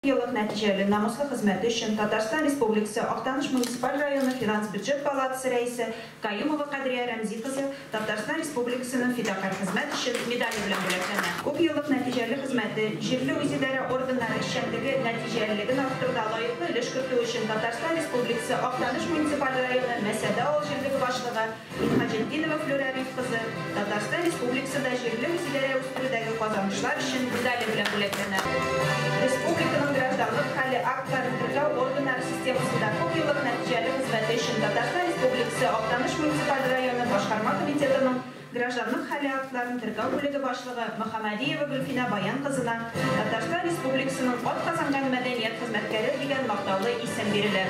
Еллык нәтиҗәле, намуслы хезмәте өчен Татарстан Республикасы Актаныш муниципаль районы финанс-бюджет палатасы рәисе Каюмова Кадрия Рәмзи кызы Татарстан Республикасының Фидакарь хезмәт өчен медале белән бүләкләнә. Күп еллык нәтиҗәле хезмәте, җирле үзидарә органнары эшчәнлеге нәтиҗәлелеген арттыруда лаеклы өлеш кертүе өчен Татарстан Республикасы Актаныш муниципаль районы Мәсәде авыл җирлеге башлыгы Минһаҗетдинова Флүрә Риф кызы Татарстан Республикасында җирле үзидарә үстерүдәге казанышлар өчен медале белән бүләкләнә. Республиканың гражданлык хәле актларын теркәү органнары системасында күп еллык нәтиҗәле хезмәте өчен Татарстан Республикасы Актаныш муниципаль районы Башкарма комитетының гражданлык хәле актларын теркәү бүлеге башлыгы Мөхәммәдиева Гөлфинә Баян кызына Татарстан Республикасының атказанган мәдәният хезмәткәре дигән мактаулы исем бирелә.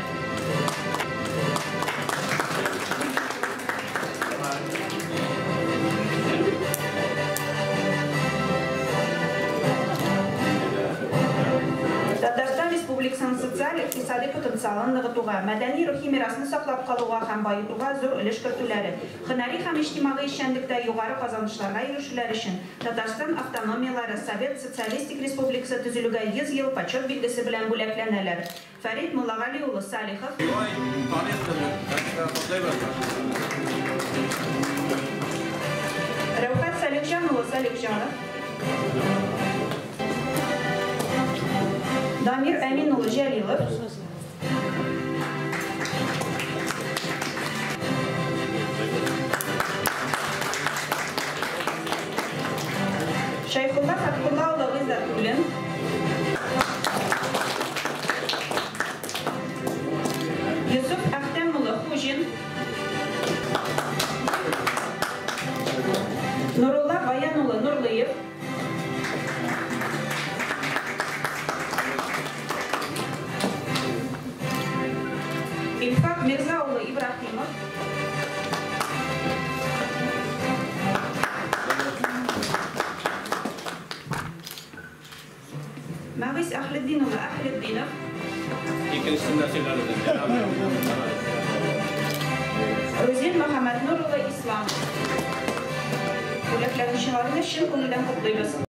Татарстан Республикасының социаль-икътисади потенциалын ныгытуга, мәдәни-рухи мирасны саклап калуга һәм баетуга зур өлеш кертүләре, һөнәри һәм иҗтимагый эшчәнлектә югары казанышларга ирешүләр өчен Татарстан автономияләре Совет Социалистик Республикасы төзелүгә 100 ел почет билгесе белән бүләкләнәләр. Фәрит Муллагали улы Салихов, Бай тарих көне. Котлыйбыз. Рәүхәт Салихҗан улы Салихҗанов, Дамир Әмин улы Җәлилов, Шәйхулла Фәтхулла улы Гыйззәтуллин, Йосыф Әхтәм улы Хуҗин, Нурулла Баян улы Нурлыев, Илфак Мирза улы Ибраһимов, Мәгыйс Әхлетдин улы Әхлетдинов, Икенчесендә сөйләрбез. Рузил Мөхәммәтнур улы Исламов. Бүләкләнүчеләрне чын күңелдән котлыйбыз.